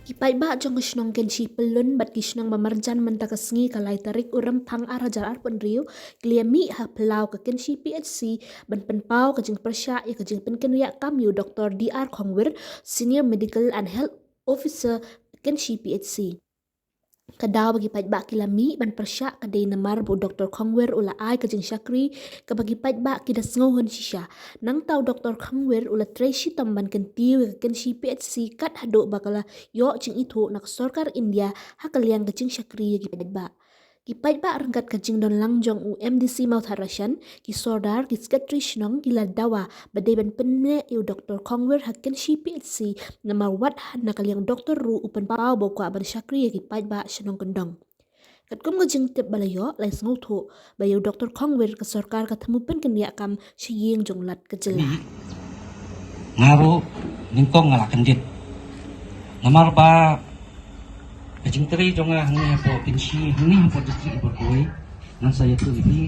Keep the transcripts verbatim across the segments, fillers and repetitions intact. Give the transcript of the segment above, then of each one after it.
Ki paidbah jong ka shnong Kynshi Pyllun bad ki shnong ba marjan mynta ka sngi ka lai tarik u Rymphang ar hajar arphew hynriew ki la mih ha phyllaw ka Kynshi P H C ban pynpaw ka jingpyrshah ïa ka jingpynkynriah kam ïa u Doctor D R Khongwir, Senior Medical and Health Officer, Kynshi P H C. Ka daw ba ki paidbah ki la mih ban pyrshah ka dei namar ba u Doctor Khongwir u la ai ka jingshakri kaba ki paidbah ki da sngewhun shisha. Nangta u Doctor Khongwir u la trei shitom ban kyntiew ïa ka Kynshi P H C kat haduh ba ka la ïoh jingithuh na ka sorkar India ha ka liang ka jingshakri ïa ki paidbah. Ki paidbah ryngkat ka jingdon lang jong u M D C Mawthadraishan, ki sordar, ki sekretari shnong ki la dawa ba dei ban pynneh ïa u Doctor Khongwir ha Kynshi P H C namar wat ha na ka liang doktor ruh u pynpaw ba u kwah ban shakri ïa ki paidbah shnong kyndong. Katkum ka jingtip ba la ïoh, la sngewthuh ba ïa u Doctor Khongwir ka sorkar ka thmu pynkynriah kam sha ïing jong lat ka jylla. Nga ruh nyngkong nga la kyndit. Namar ba ka jingtrei jong nga hangne hapoh Kynshi, hangne hapoh district hapoh kawei, ngan sa ïathuh ïa phi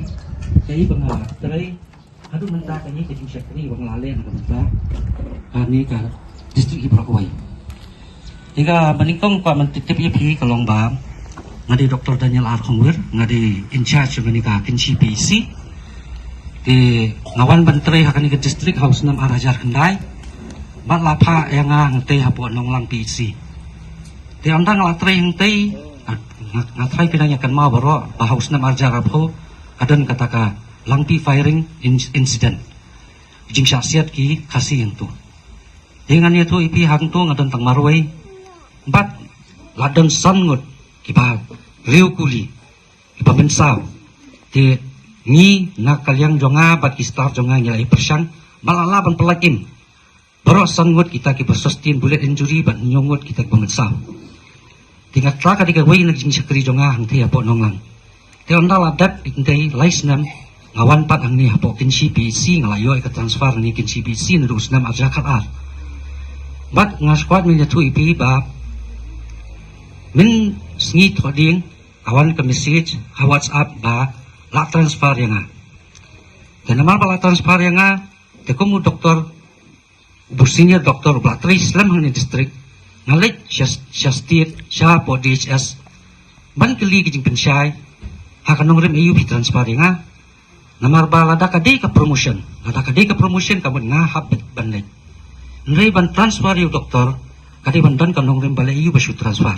kaei ba nga la trei haduh mynta, kaei ka jingshakri ba nga la leh na ka bynta kane ka district hapoh kawei. Ïa kaba nyngkong kwah ban tip ïa phi ka long ba nga dei Doctor Daniel R Khongwir, nga dei in charge jong kane ka Kynshi P H C. Te nga wan ban trei ha kane ka district ha u snem ar hajar khyndai. Bad la phah ïa nga hangtei hapoh Nonglang P H C. Te ynda nga la trei hangtei, nga, nga, nga tharai phi dang ïa kynmaw baroh ba ha u snem ar hajar arphew ka don kata ka Langpih firing in-, incident, jingshah siat ki Khasi hangto. Te ngan ïathuh ïa phi, hangto nga don tang marwei bad la don san ngut kiba riew kuli, kiba mynsaw. Te ngi na ka liang jong nga bad ki staff jong nga ngi la ïa pyrshang ba la lah ban pyllait im baroh san ngut kita kiba sustain bullet injury bad hynñiew ngut kita kiba mynsaw. Te kata ka dei kawei na ka jingshakri jong nga hangtei hapoh Nonglang. Te ynda la dep hangtei lai snem nga wan pat hangne hapoh Kynshi P H C, nga la ïoh ïa ka transfer hangne Kynshi P H C naduh u snem ar hajar khatar. Bad nga shu kwah ban ïathuh ïa phi ba mynsngi thohdieng ka wan ka message ha WhatsApp ba la transfer ïa nga. Te namar ba la transfer ïa nga, te kum u doktor, u senior doktor uba la trei slem hangne district, nga leit sha, sha state, shapoh D H S ban kylli ka jingpynshai ha ka nongrim, aïu phi transfer ïa nga. Namar ba lada ka dei ka promotion, lada ka dei ka promotion ka mut nga hap ban leit. Hynrei ban transfer ïa u doktor ka dei ban don ka nongrim, balei aïu ba shu transfer.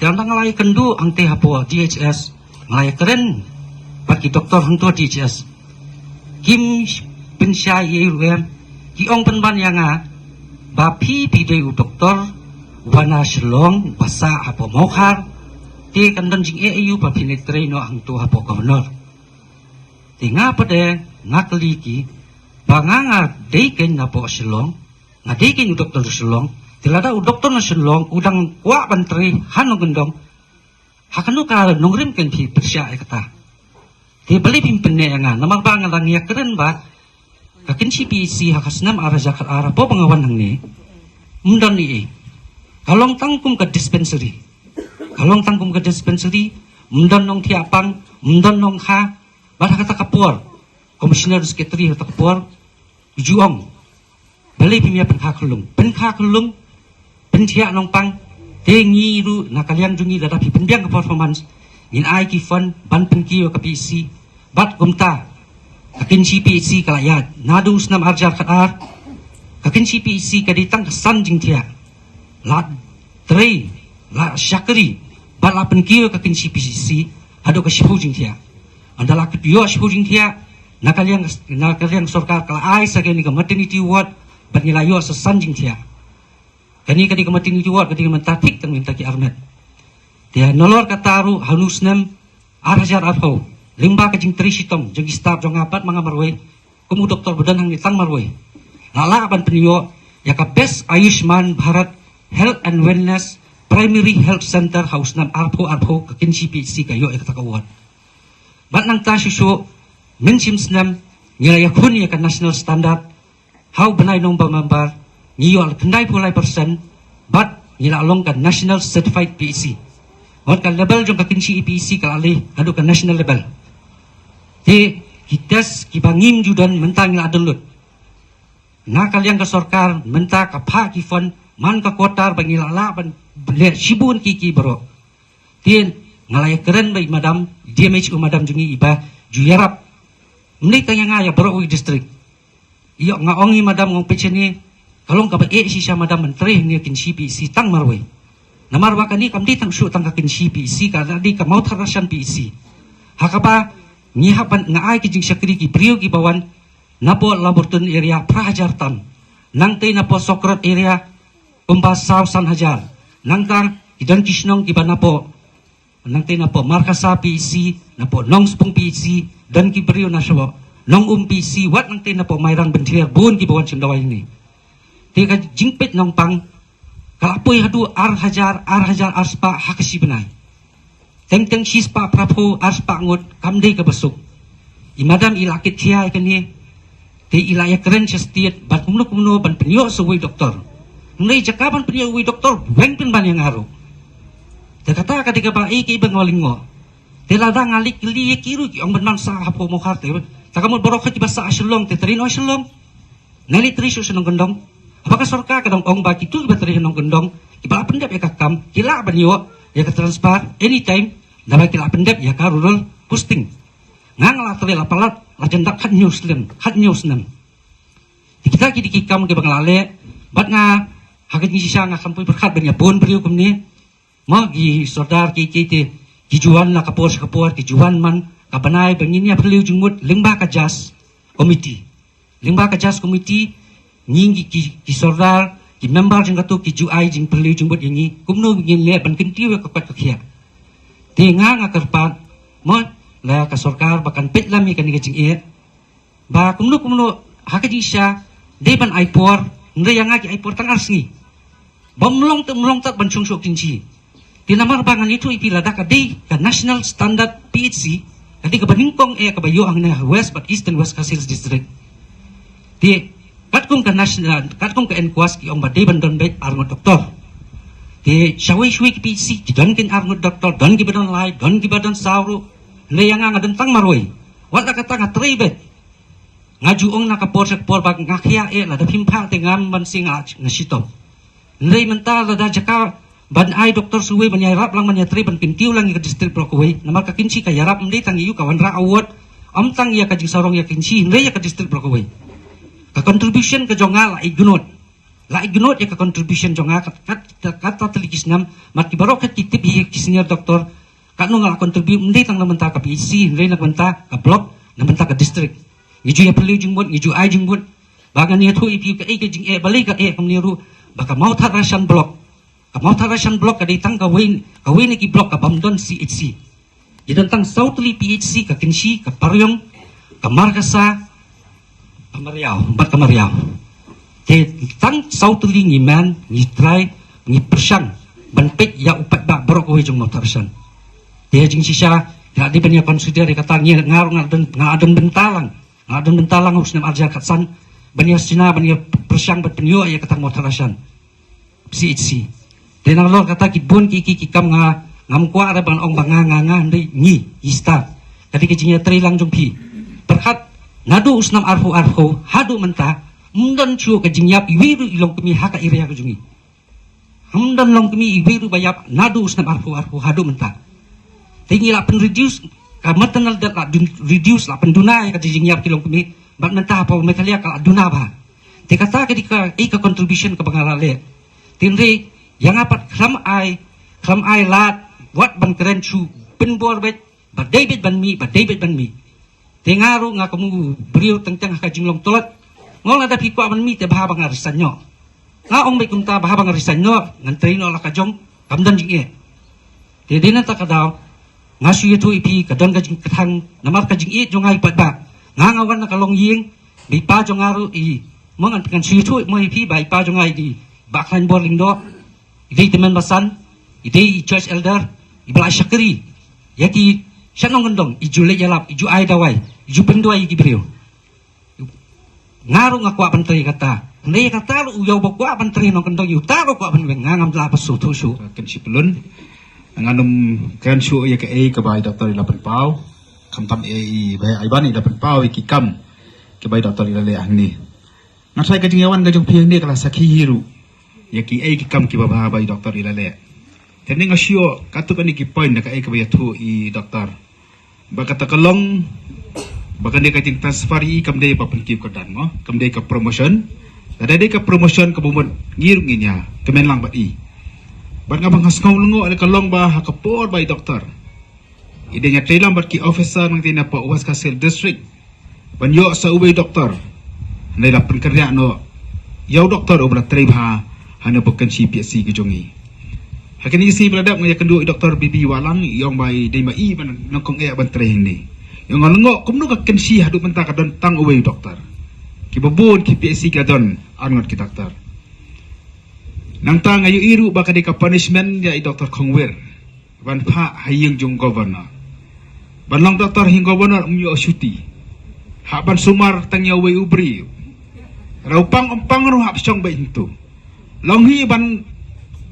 Te ynda nga la ïakynduh hangtei hapoh D H S, nga la ïakren bad ki doktor hangto D H S, kim pynshai ei ei ruh em. Ki ong pynban ïa nga ba phi, phi dei u doktor uba na Shillong, ba sah hapoh Mawkhar. Te kan don jingeh aïu ba phin leit trei noh hangto hapoh Governor. Te nga pat de nga kylli ki ba nga, nga dei keiñ napoh Shillong, nga dei keiñ u doktor na Shillong. Te lada u doktor na Shillong u dang kwah ban trei ha nongkyndong, ha kano ka nongrim kan phi pyrshah ïa kata? Te balei phim pynneh ïa nga? Namar ba nga dang ïakren ba ka Kynshi P H C ha ka snem ar hajar khatar, hapoh ba nga wan hangne, ym don ei ei. Ka long tang kum ka dispensary. Ka long tang kum ka dispensary, ym don nongthiah pang, ym don nongkha. Bad ha kata ka por, commissioner, secretary ha kata ka por ju ong, balei phim ïa pynkha khyllung, pynkha khyllung, pynthiah nongpang. Te ngi ruh na ka liang jong ngi, lada phi pynbiang ka performance, ngin ai ki fund ban pynkiew ïa ka P H C. Bad kumta ka Kynshi P H C ka la ïaid. Naduh u snem ar hajar khatar, ka Kynshi P H C ka dei tang ka san jingthiah. La trei, la shakri bad la pynkiew ïa ka Kynshi P H C haduh ka shiphew jingthiah. Ynda la ïoh shiphew jingthiah, na ka liang, na ka liang sorkar ka la ai sa kane ka maternity ward bad ngi la ïoh sa san jingthiah. Kane ka dei ka maternity ward ka dei ka mynta thik tang mynta ki armet. Te nalor kata ruh ha une u snem ar hajar arphew, lyngba ka jingtrei shitom jong ki staff jong nga bad ma nga marwei, kum u doktor ba don hangne tang marwei, la lah ban pynïoh ïa ka Best Ayushman Bharat Health and Wellness Primary Health Center ha u snem arphew arphew, ka Kynshi P H C ka ïoh ïa kata ka award. Bad nangta shuh shuh, mynshem snem ngi la ïakhun ïa ka national standard. Ha u bnai November ngi ïoh khyndai phew lai percent bad ngi la long ka national certified P H C. Wat ka level jong ka Kynshi P H C ka la leh haduh ka national level. Te ki test kiba ngim ju don mynta ngi la don lut. Na ka liang ka sorkar mynta ka phah ki fund man ka quarter ba ngi la lah ban leh shibun ki ki baroh. Te nga la ïakren bad i madam, D M H O madam jong ngi iba ju ïarap. Ym dei tang ïa nga, ïa baroh ki district. Ïoh nga ong i madam, nga ong peit shane, ka long kaba eh shisha madam ban trei hangne ha Kynshi P H C tang marwei. Namar ba kane kam dei tang shuh tang ka Kynshi P H C, ka dei ka Mawthadraishan P H C. Ha kaba ngi hap ban, nga ai ki jingshakri ki briew kiba wan napoh Laburton area phra hajar tam. Nangtei napoh Sohkrot area kumba saw san hajar. Nangta ki don ki shnong kiba napoh, nangtei napoh Markasa P H C, napoh Nongspung P H C, don ki briew na shapoh Nongum P H C, wat nangtei napoh Mairang Bynther, bun kiba wan shim dawai hangne. Te ka jingpeit nongpang ka la poi haduh ar hajar, ar hajar ar spah ha ka shi bnai. Teng teng shi spah phraphew, ar spah ngut, kam dei kaba suk. I madam i la kit khia ïa kane. Te i la ïakren sha state bad kumno kumno ban pynïoh sa uwei doktor. Hynrei jaka ban pynïoh uwei doktor, weng pynban ïa nga ruh. Te kata ka dei kaba ei kaei ba nga lyngngoh. Te lada nga leit kylli ïa ki ruh ki ong ban man sah hapoh Mawkhar te. Te ka mut baroh kiba sah ha Shillong te trei noh ha Shillong. Nga leit trei shuh sha nongkyndong. Haba ka sorkar ka dang ong ba kito kiba trei ha nongkyndong kiba la pyndep ïa ka kam ki lah ban ïoh ïa ka transfer anytime, naba ki lah pyndep ïa ka rural posting. Nga nga la trei la palat la jan dap khathynñiew snem, khathynñiew snem. Te kita ki dei ki kam kiba nga la leh bad nga ha ka jingshisha nga khlem poi pyrkhat ban ïa bun briew kumne. Mo ki sordar ki ki te ki ju wan na ka por sha ka por, ki ju wan man ka bnai ba ngin ïa phylliew jingmut lyngba ka Jas Committee. Lyngba ka Jas Committee ngi ki, ki, ki sordar, ki member jong kato ki ju ai jingphylliew jingmut ïa ngi kumno ngin leh ban kyntiew ïa ka kot ka khiah. Te nga nga kyrpad mo la ka sorkar ba kan peit lam ïa kane ka jingeh. Ba kumno kumno ha ka jingshisha dei ban ai por, hynrei ïa nga ki ai por tang ar sngi. Bym long te, bym long tad ban shong shuh Kynshi. Te namar ba ngan ïathuh ïa phi, lada ka dei ka national standard P H C, ka dei kaba nyngkong eh kaba ïoh hangne ha West bad Eastern West Khasi Hills District. Te katkum ka national, katkum ka NCQAS ki ong ba dei ban don beit ar ngut doktor. Te shawei shawei ki P H C ki don kin ar ngut doktor, don kiba don lai, don kiba don saw ruh. Hynrei ïa nga nga don tang marwei. Wat la kata nga trei beit. Nga ju ong na ka por sha ka por ba nga khia eh, lada phim phah te ngam ban sing, nga shitom. Hynrei mynta lada jaka ban ai doktor sa uwei ban ïarap lang, ban ïatrei ban kyntiew lang ïa ka district baroh kawei. Namar ka Kynshi ka ïarap ym dei tang ïa u, ka wanrah award ym tang ïa ka jingsarong ïa Kynshi hynrei ïa ka district baroh kawei. Ka contribution ka jong nga la ignore. La ignore ïa ka contribution jong nga kat, kat, kat, katto tylli ki snem. Mat ki baroh kat ki tip ïa ki senior doktor. Katno nga la contribute ym dei tang na bynta ka P H C, hynrei na bynta ka block, na bynta ka district. Ngi ju ïa phylliew jingmut, ngi ju ai jingmut. Ba ngan ïathuh ïa phi kaei ka jingeh, balei ka eh kumne ruh, ba ka Mawthadraishan block, ka Mawthadraishan block ka dei tang kawei, kawei na ki block kabym don C H C. Ki don tang saw tylli P H C, ka Kynshi, ka Pariong, ka Markasa, ka Mariaw, bad ka Mariaw. Te tang saw tylli ngi man, ngi trai, ngi pyrshang ban peit ïa u paidbah baroh kawei jong Mawthadraishan. Te ha jingshisha nga dei ban ïa consider ïa kata, ngi, nga ruh nga don, nga don bynta lang, nga don bynta lang ha u snem ar hajar khatsan ban ïa shna, ban ïa pyrshang ban pynïoh ïa kata Mawthadraishan C H C. Te nalor kata ki bun ki, ki, ki kam nga, ngam kwah re ban ong ba nga, nga, nga, hynrei ngi, ngi stad. Ka dei ka jingïatreilang jong phi. Pyrkhat naduh u snem arphew arphew haduh mynta, ym don shuh ka jingïap iwei ruh i longkmie ha ka area ka jong ngi. Ym don longkmie iwei ruh ba ïap naduh u snem arphew arphew haduh mynta. Te ngi la pyn reduce ka maternal death, la dun, reduce, la pynduna ïa ka jingïap ki longkmie. Bad mynta hapoh Meghalaya ka la duna bha. Te kata ka dei kaei ka contribution kaba nga la leh. Te hynrei ïa nga pat khlem ai, khlem ai lad wat ban kren shuh, pynbor beit, ba dei beit ban mih, ba dei beit ban mih. Te nga ruh nga kum u briew teng teng ha ka jinglong tlot. Nga ong lada phi kwah ban mih te bha ba nga resign noh. Nga ong beit kumta, bha ba nga resign noh, ngan trei noh la ka jong, kam don jingeh. Te dei na kata ka daw nga shu ïathuh ïa phi, ka don ka jingkthang namar ka jingïeit jong nga ïa u paidbah. Nga, nga wan na ka longïing, ba i pa jong nga ruh i, mo ngan, ngan shu ïathuh mo ïa phi ba i pa jong nga i dei i Bah Khlaiñbor Lyngdoh, i dei i tymmen basan, i dei i church elder, iba la shakri ïa ki shnong kyndong, i ju leit ïalap, i ju ai dawai, i ju pynduwai ïa ki briew. Nga ruh nga kwah ban trei kata. Hynrei kata ruh u ïa uba kwah ban trei nongkyndong, ïa uta ruh kwah ban weng, nga ngam lah ban sngewthuh shuh. Kynshi Pyllun, ngan ym kren shuh ïa kaei kaba i doktor i la pynpaw. Khamtam ïa i Bah Aiban i la pynpaw ïa ki kam kiba i doktor i la leh hangne. Nga tharai ka jingïawan ka jong phi hangne ka la sakhi hi ruh ïa kiei ki kam kiba bha ba i doktor i la leh. Te nga shu ïoh katto katne ki point da kaei kaba ïathuh i doktor. Ba kata ka long ba kane ka jingtransfer i kam dei ba pynkiew kyrdan mo, kam dei ka promotion. Lada dei ka promotion kaba mut ngi ruh ngin ïa kmen lang bad i. Bad nga ba nga sngew lyngngoh ïa ka long ba ha ka por ba i doktor i dei ïa trei lang bad ki officer nangta na pdeng West Khasi Hills District ban ïoh sa uwei doktor. Hynrei la pynkynriah noh ïa u doktor uba la trei bha ha kane ka Kynshi P H C ka jong i. Ha kine ki sngi ba la dep nga ïakynduh i doktor B B Wahlang, i ong ba i dei ma i ban nyngkong eh ban trei hangne. I ong nga lyngngoh kumno ka Kynshi haduh mynta ka don tang uwei u doktor. Kiba bun ki P H C ki la don ar ngut ki doktor. Nangta nga ïohi ruh ba ka dei ka punishment ïa i doktor Khongwir ban phah ha ïing jong governor. Ban long doktor ha ïing governor um ïoh shuti. Hap ban sumar tang ïa uwei u briew. Hynrei u pang um pang ruh hap shong beit hangto. Long hi ban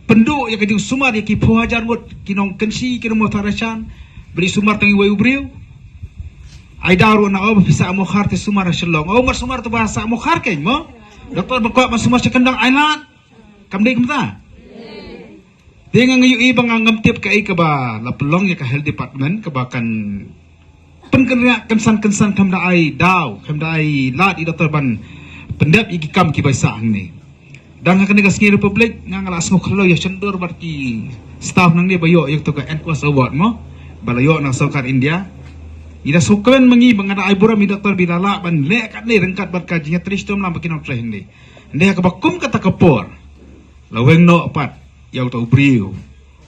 pynduh ïa ka jingsumar ïa ki phew hajar ngut ki nongkynshi ki nongmuthaw rashan. Bad i sumar tang ïa uwei u briew. Ai daw ruh na o ba phi sah Mawkhar te sumar ha Shillong. O, mar sumar te ba sah Mawkhar keiñ mo. Doktor ba kwah ban sumar sha kyndong ai lad. Kam dei kumta. Te nga ïohi ba nga ngam tip kaei kaba la pynlong ïa ka health department kaba kan pynkynriah kynsan kynsan, kam da ai daw, kam da ai lad i doktor ban pyndep ïa ki kam kiba i sah hangne. Dang ha kane ka sngi Republic nga nga la sngew khyndew ïa shyndur bad ki staff nangne ba ïoh ïa kato ka N COSH Award mo, ba la ïoh na sorkar India. Ngi da sngewkmen ma ngi ba nga da ai burom ïa i doktor ba i la lah ban leh katne ryngkat bad ka jingïatrei shitom lang bad ki nongtrei hangne. Hynrei ha kaba kum kata ka por la weng noh pat ïa uta u briew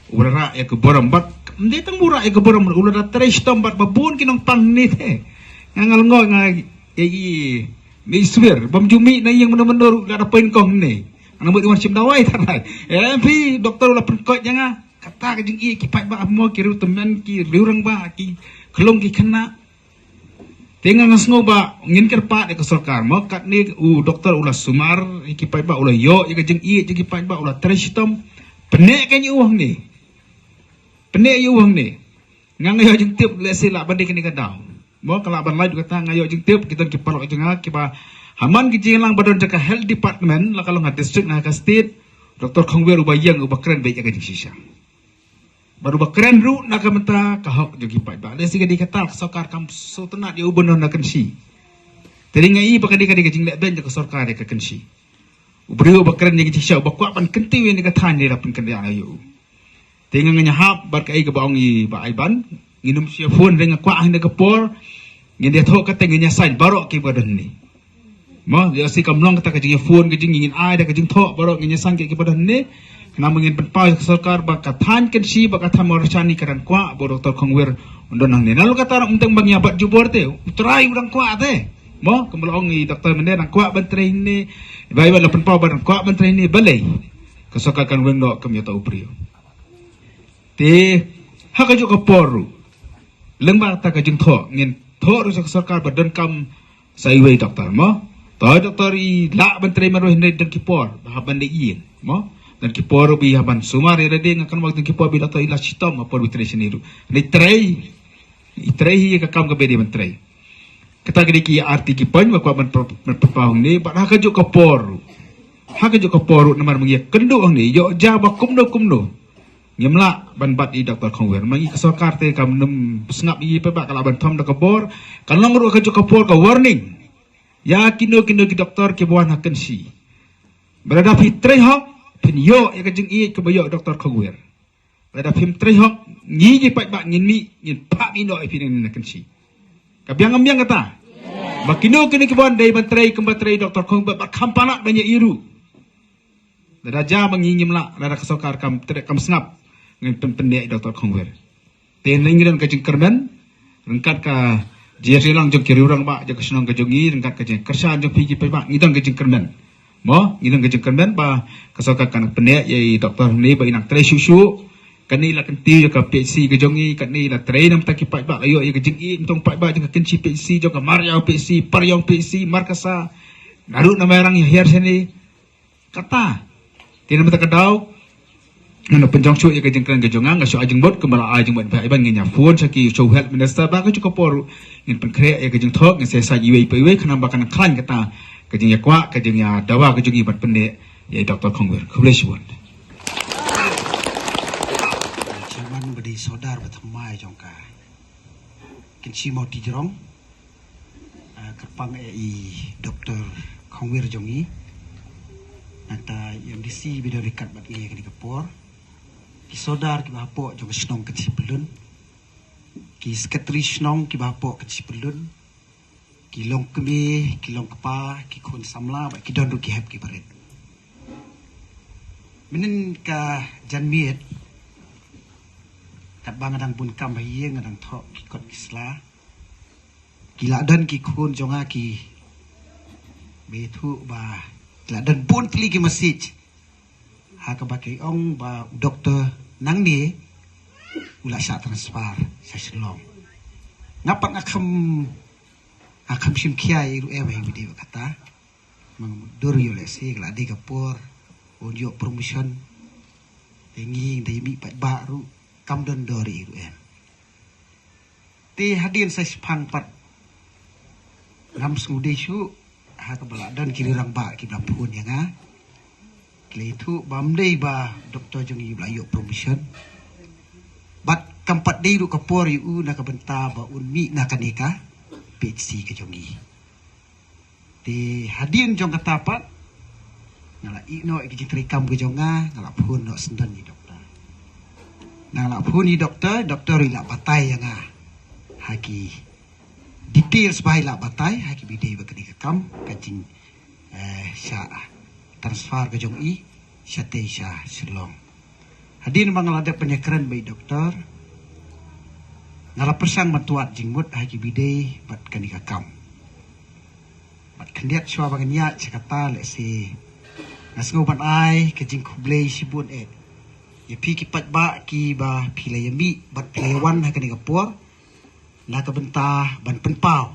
uba la rah ïa ka burom bad ym dei tang ba u rah ïa ka burom, u la da trei shitom bad ba bun ki nongpang hangne te. Nga nga lyngngoh nga ïa i mei swir bym ju mih na ïing mynno mynno ruh la da poi nyngkong hangne. Nga mut i wan shim dawai tharai. Eh, phi doktor u la pynkoit ïa nga. Kata ka jingïeit ki paidbah mo, ki riew tymmen, ki riew rangbah, ki khlong ki khynnah. Te nga nga sngew ba ngin kyrpad ïa ka sorkar mo, katne u doktor u la sumar ïa ki paidbah, u la ïoh ïa ka jingïeit ïa ki paidbah, u la trei shitom. Pyneh kein ïa u hangne. Pyneh ïa u hangne. Nga nga ïoh jingtip lehse lah ban dei kane ka daw. Mo, ka lah ban lait kata, nga ïoh jingtip ki don ki paralok jong nga kiba ha man ki jingïalang ba don jong ka health department, la ka long ha district ne ha ka state. Doktor Khongwir uba ïeng uba kren beit ïa ka jingshisha. Bad uba kren ruh na ka bynta ka hok jong ki paidbah. Lehse ka dei kata ka sorkar kam sngewtynnat ïa u ban don na Kynshi. Te nga i ba ka dei, ka dei ka jingleh beiñ jong ka sorkar ïa ka Kynshi. U briew uba kren ïa ka jingshisha uba kwah ban kyntiew ïa kane ka thaiñ, dei la pynkynriah ïa u. Te nga nga hap bad kaei kaba ong i Bah Aiban, ngin ym shia phone, hynrei nga kwah ha kane ka por ngin ïathoh kata, ngin ïa sign baroh kiba don hangne. Mo, ïa, lehse kam long kata ka jingïaphone ka jong ngi, ngin ai da ka jingthoh baroh, ngin ïa sign kiba don hangne. Khnang ba ngin pynpaw ïa ka sorkar ba ka thaiñ Kynshi bad ka thaiñ Mawryngkneng ka dang kwah ba u Doktor Khongwir un don hangne. Nalor kata ruh ym tang ba ngi ïa bat jubor te, u trai u dang kwah te. Mo, kumba la ong i Doktor mynne, dang kwah ban trei hangne. Ba i ba la pynpaw ba dang kwah ban trei hangne, balei ka sorkar kan weng noh kum ïa uta u briew. Te ha kajuh ka por ruh, lyngba kata ka jingthoh, ngin thoh ruh sha ka sorkar ba donkam sa iwei doktor mo. Te i doktor i lah ban trei marwei, hynrei don ki por ba hap ban leit ïing mo. Don ki por ruh ba i hap ban sumar ïa lade, nga kynmaw don ki por ba i doktor i la shitom ha por ba i trei shane ruh. Hynrei trei, i trei hi ïa ka kam kaba i dei ban trei. Kata ka dei ki arti ki point ba kwah ban pyn-, ban pynpaw hangne, bad ha kajuh ka por ruh. Ha kajuh ka por ruh namar ba ngi ïakynduh hangne, ïoh jia ba kumno kumno ngim lah ban bat ïa i Doktor Khongwir. Ma ngi ka sorkar te kam nym sngap ïa i paidbah, ka lah ban thom da ka bor. Kan long ruh ha kajuh ka por ka warning ïa kino kino ki doktor kiba wan ha Kynshi. Ba lada phi trei hok, phin ïoh ïa ka jingïeit kaba ïoh i Doktor Khongwir. Lada phim trei hok, ngi ki paidbah ngin mih, ngin phah mih noh ïa phi na Kynshi. Ka biang ym biang kata? Ba kino kino kiba wan dei ban trei kumba trei i Doktor Khongwir, bad kham palat ban ïa i ruh. Lada jia ba ngi ngim lah, lada ka sorkar kam treh kam sngap, ngin pyn-, pynbeit ïa i Doktor Khongwir. Te ngi don ka jingkyrmen ryngkat ka jingïatreilang jong ki rangbah jong ka shnong ka jong ngi, ryngkat ka jingkyrshan jong phi ki paidbah, ngi don ka jingkyrmen. Mo, ngi don ka jingkyrmen ba ka sorkar kan pynbeit ïa i doktor hangne ba i nang trei shuh shuh. Kane la kyntiew ïa ka P H C ka jong ngi, kane la trei namar ki paidbah, la ïoh ïa ka jingïeit namar paidbah jong ka Kynshi P H C, jong ka Mariaw P H C, Pariong P H C, Markasa, naduh na Mairang ïa hiar shane. Kata. Te namar kata ka daw, ngan pynjong shuh ïa ka jingkren ka jong nga, nga shu ai jingmut kumba la ai jingmut i Bah Aiban, ngin ïa phone sha ki, sha u Health Minister, ba ha kajuh ka por ngin pynkhreh ïa ka jingthoh, ngin sa ïa sign iwei pa iwei, khnang ba kan khlaiñ kata ka jingïakwah, ka jingïadawa ka jong ngi ban pynbeit ïa i Doktor Khongwir. Khublei shibun. Sordar ba thymmai jong ka Kynshi Mawtijrong, ah, kyrpang eh i Doktor Khongwir jong i, nangta i M D C ba don ryngkat bad ngi ha kane ka por, ki sordar kiba hapoh jong ka shnong Kynshi Pyllun, ki sekretari shnong kiba hapoh Kynshi Pyllun, ki longkmie, ki longkpa, ki khun samla bad ki don ruh ki hep ki barit. Mynhynnin ka janmiet, katba nga dang bun kam ha ïing, nga dang thoh ki kot ki sla, ki la don ki khun jong nga kiba ïathuh ba ki la don bun tylli ki message ha kaba ki ong ba u doktor nangne u la shah transfer sha Shillong. Nga pat nga kham, nga kham shim khia ïa i ruh em ha i video kata. Ma nga mutdur ïoh lehse ka la dei ka por un ïoh promotion. Te ngi da ïa mih paidbah ruh kam don dor ïa i ruh em. Te hadien sa shiphang pat ngam sngewdei shuh ha kaba la don ki rangbah kiba la phone ïa nga, ki la ïathuh ba ym dei ba doktor jong ngi u la ïoh promotion, bad kam pat dei ruh ka por ïa u na ka bynta ba un mih na kane ka P H C ka jong ngi. Te hadien jong kata pat nga la ïeh noh ïa ki jingtrei kam ka jong nga, nga la phone noh shen ïa i doktor. Nga la phone ïa i doktor, doktor i la batai ïa nga ha ki details ba i la batai ha kiba ïadei bad kane ka kam, ka jing, eh, shah transfer ka jong i shatei sha Shillong. Hadien ba nga la dep ban ïakren bad i doktor, nga la pyrshang ban tuat jingmut ha kiba ïadei bad kane ka kam. Bad khyndiat shuwa ba ngan ïaid sha kata, lehse nga sngew ban ai ka jingkhublei shibun eh ïa phi ki paidbah kiba phi la ïa mih bad phi la ïa wan ha kane ka por na ka bynta ban pynpaw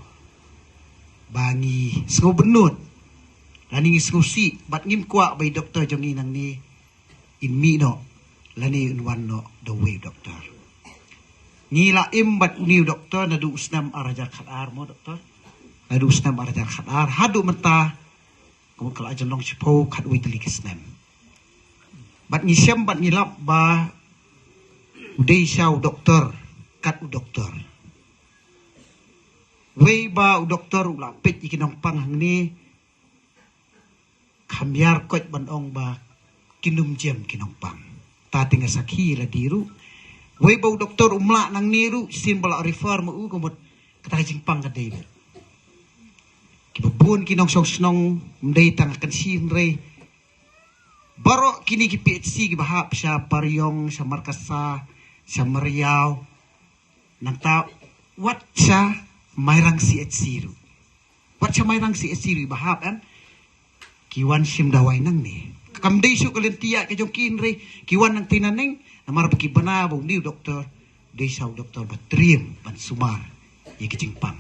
ba ngi sngew bynnud lane ngi sngewsih bad ngim kwah ba i doktor jong ngi nangne in mih noh lane in wan noh da uwei u doktor. Ngi la im bad une u doktor naduh u snem ar hajar khatar mo doktor, naduh u snem ar hajar khatar haduh mynta, ka mut ka la jan long shiphew khatwei tylli ki snem. Bad ngi shem bad ngi lap ba u dei sha u doktor kat u doktor. Wei ba u doktor u la peit ïa ki nongpang hangne, kham ïar koit ban ong ba kin ym jem ki nongpang. Ta te nga sakhi la dei ruh. Wei ba u doktor um lah nangne ruh, shisien ba la refer ma u, ka mut kata ka jingpang ka dei beit. Kiba bun ki nongshong shnong, ym dei tang ha Kynshi hynrei baroh kine ki P H C kiba hap sha Pariong, sha Markasa, sha Mariaw, nangta wat sha Mairang C H C ruh. Wat sha Mairang C H C ruh ba hap em, ki wan shim dawai nangne. Kam dei shuh ka lynti ïaid ka jong ki hynrei ki wan nangtei naneng namar ba ki bna ba une u doktor dei sha u doktor ba triem ban sumar ïa ka jingpang.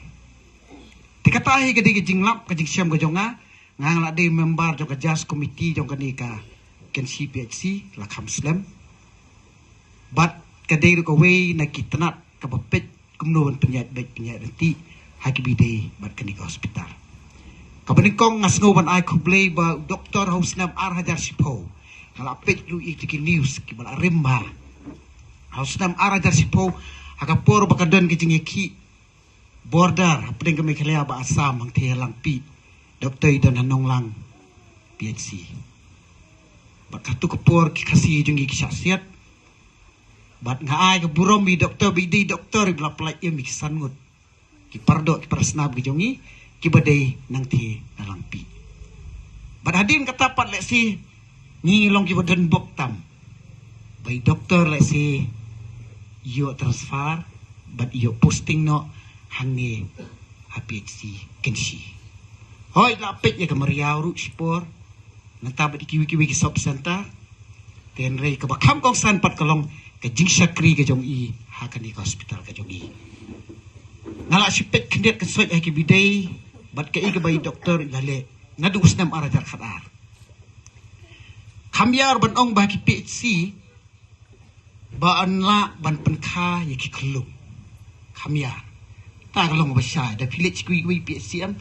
Te kata hi ka dei ka jinglap ka jingshem ka jong nga. Nga nga la dei member jong ka judge committee jong kane ka Kynshi P H C la kham slem. Bad ka dei ruh kawei na ki tnat kaba peit kumno ban pynïaid beit pynïaid ryntih ha kiba ïadei bad kane ka hospital. Kaba nyngkong nga sngew ban ai khublei ba u doktor ha u snem ar hajar shiphew, nga la peit ruh ïa ki news kiba la rim ba ha u snem ar hajar shiphew, ha ka por ba ka don ka jingïakhih border hapdeng ka Meghalaya bad Assam hangtei ha Langpih, doktor i don ha Nonglang P H C. Bad katto ka por ki Khasi jong ngi ki shah siat. Bad nga ai ka burom ïa i doktor ba i dei i doktor iba la pynlait im ïa ki san ngut ki paradoh ki parasnam ki jong ngi kiba dei nangtei na Langpih. Bad hadien kata pat lehse ngi long kiba don bok tam ba i doktor lehse ïoh transfer bad ïoh posting noh hangne ha P H C Kynshi. Hooid la peit ïa ka Mariaw ruh shipor, nangta bad ïa kiwei kiwei ki sub center. Te hynrei kaba kham kongsan pat ka long ka jingshakri ka jong i ha kane ka hospital ka jong i. Nga la shu peit khyndiat khynsoit ha kiba ïadei bad kaei kaba i doktor i la leh naduh u snem ar hajar khatar. Kham ïar ban ong ba ha ki P H C ba yn lah ban pynkha ïa ki khyllung. Kham ïar. Ta ka long ba shai da phi leit sha kiwei kiwei P H C em,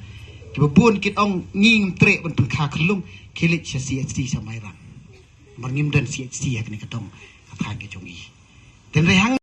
kiba bun kin ong ngi ngim treh ban pynkha khyllung, khie leit sha C H C sha Mairang. Namar ngim don C H C ha kane ka dong ka thaiñ ka jong i. Te hynrei hang